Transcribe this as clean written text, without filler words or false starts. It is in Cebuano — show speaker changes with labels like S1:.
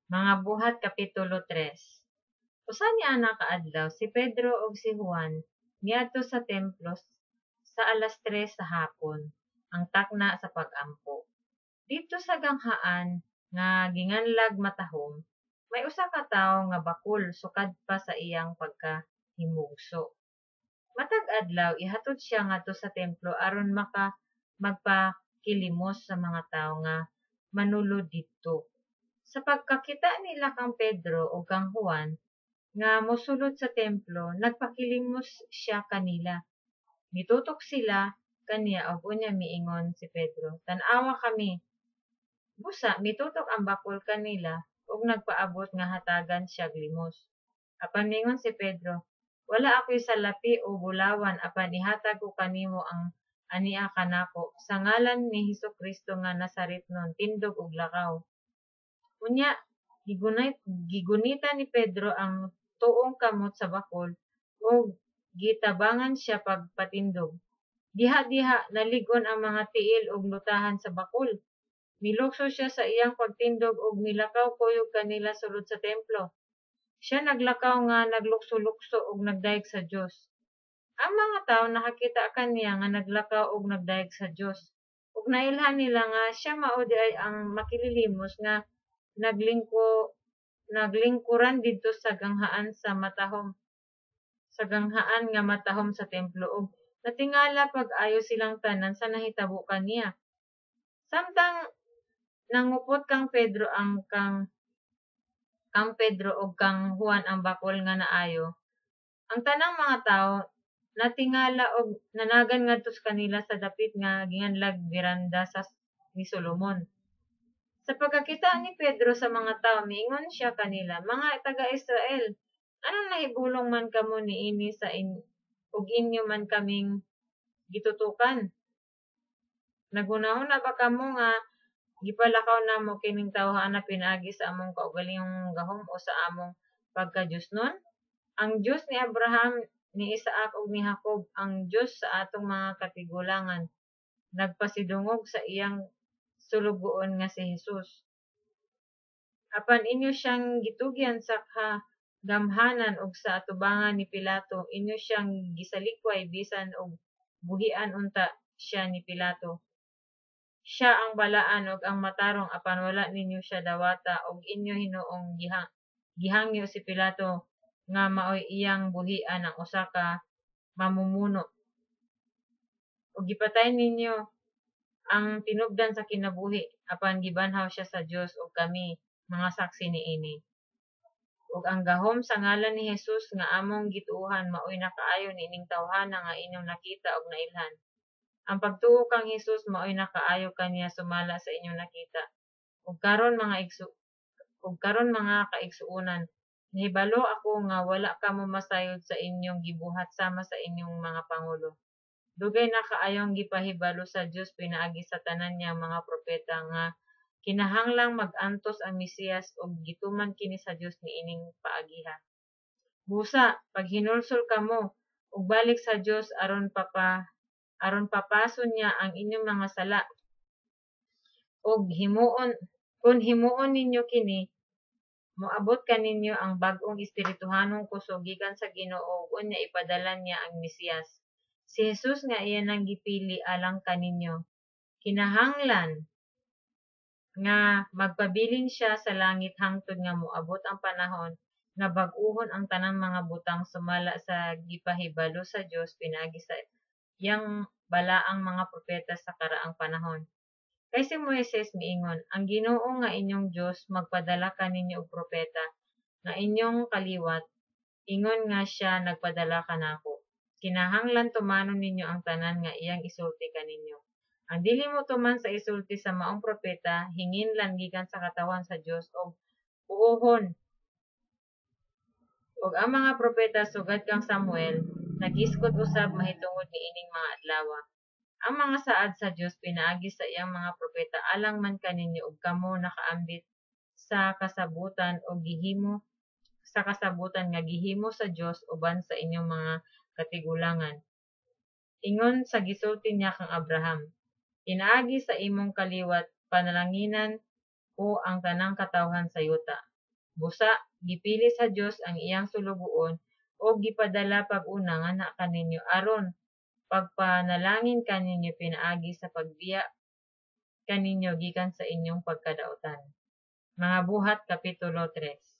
S1: Mga Buhat kapitulo 3. Usa niana ka adlaw, si Pedro ug si Juan miadto sa templo sa alas 3 sa hapon, ang takna sa pag-ampo. Didto sa ganghaan nga ginganlag Matahom, may usa ka tawo nga bakul sukad pa sa iyang pagkahimugso. Matag adlaw ihatod siya ngadto sa templo aron magpakilimos sa mga tawo nga manulod didto. Sa pagkakita nila kang Pedro ug kang Juan nga mosulod sa templo, nagpakilimos siya kanila. Mitutok sila kaniya ug unya miingon si Pedro, "Tan-awa kami." Busa mitutok ang bakul kanila ug nagpaabot nga hatagan siyag limos. Apan miingon si Pedro, "Wala akoy salapi o bulawan, apan ihatag ko kanimo ang ania kanako. Sa ngalan ni Hesus Kristo nga Nazaretnon, tindog ug lakaw." Unya gigunita ni Pedro ang tuong kamot sa bakul ug gitabangan siya pagpatindog. Diha-diha nalig-on ang mga tiil ug lutahan sa bakul. Milukso siya sa iyang pagtindog ug milakaw kuyog kanila sulod sa templo. Siya naglakaw nga naglukso-lukso ug nagdayeg sa Dios. Ang mga tawo nakakita kaniya nga naglakaw ug nagdayeg sa Dios, ug nailhan nila nga siya mao diay ang makililimos nga naglingkuran didto sa ganghaan nga Matahom sa templo, ug natingala pag-ayo silang tanan sa nahitabo kaniya. Samtang nangupot kang Pedro ug kang Juan ang bakul nga naayo, ang tanang mga tawo natingala ug nanagan ngadto kanila sa dapit nga ginganlag Biranda ni Solomon. Sa pagkakita ni Pedro sa mga tawo, miingon siya kanila, "Mga taga-Israel, nganong nahibulong man kamo niini ug inyo man kaming gitutukan? Naghunahuna ba kamo nga gipalakaw namo kining tawhana pinaagi sa among kaugalingong gahom o sa among pagkadiosnon? Ang Dios ni Abraham, ni Isaac ug ni Jacob, ang Dios sa atong mga katigulangan, nagpasidungog sa iyang Sulugoon nga si Jesus. Apan inyo siyang gitugyan sa kagamhanan ug sa atubangan ni Pilato inyo siyang gisalikway, bisan og buhian unta siya ni Pilato. Siya ang balaan ug ang matarong, apan wala ninyo siya dawata, ug inyo hinuong gihangyo si Pilato nga maoy iyang buhian ang usa ka mamumuno. Ug gipatay ninyo ang tinubdan sa kinabuhi, apan gibanhaw siya sa Dios, ug kami mga saksi niini. Ug ang gahom sa ngalan ni Jesus nga among gituohan maoy nakaayo niining tawhana nga inyong nakita ug nailhan. Ang pagtuo kang Hesus maoy nakaayo kaniya sumala sa inyong nakita. Ug karon, mga kaigsuonan, nahibalo ako nga wala kamo masayod sa inyong gibuhat sama sa inyong mga pangulo. Dugay na kaayong gipahibalo sa Dios pinaagi sa tanan niyang mga propeta nga kinahanglang mag-antos ang Mesiyas, ug gituman kini sa Dios niining paagiha. Busa paghinulsol kamo ug balik sa Dios aron papason niya ang inyong mga sala. Ug himuon kon himuon ninyo kini, moabot kaninyo ang bag-ong espirituhanong kusog gikan sa Ginoo, ug unya ipadala niya ang Mesiyas, si Jesus nga iya nang gipili alang kaninyo. Kinahanglan nga magpabilin siya sa langit hangtod nga moabot ang panahon nga bag-ohon ang tanang mga butang sumala sa gipahibalo sa Dios pinaagi sa iyang balaang mga propeta sa karaang panahon. Kay si Moises miingon, 'Ang Ginoo nga inyong Dios magpadala kaninyo og propeta nga inyong kaliwat, ingon nga siya nagpadala kanako. Kinahanglan tumanon ninyo ang tanan nga iyang isulti kaninyo. Ang dili motuman sa isulti sa maong propeta hinginlan gikan sa katawhan sa Dios og puohon.' Ug ang mga propeta sugad kang Samuel naghisgot usab mahitungod niining mga adlawa. Ang mga saad sa Dios pinaagi sa iyang mga propeta alang man kaninyo, ug kamo nakaambit sa kasabotan ug gihimo sa kasabotan nga gihimo sa Dios uban sa inyong mga katigulangan. Ingon sa gisulti niya kang Abraham, 'Pinaagi sa imong kaliwat panalanginan ko ang tanang katawhan sa yuta.' Busa, gipili sa Dios ang iyang Sulugoon ug gipadala pag-una nganha kaninyo aron pagpanalangin kaninyo pinaagi sa pagbiya kaninyo gikan sa inyong pagkadaotan. Mga Buhat kapitulo 3.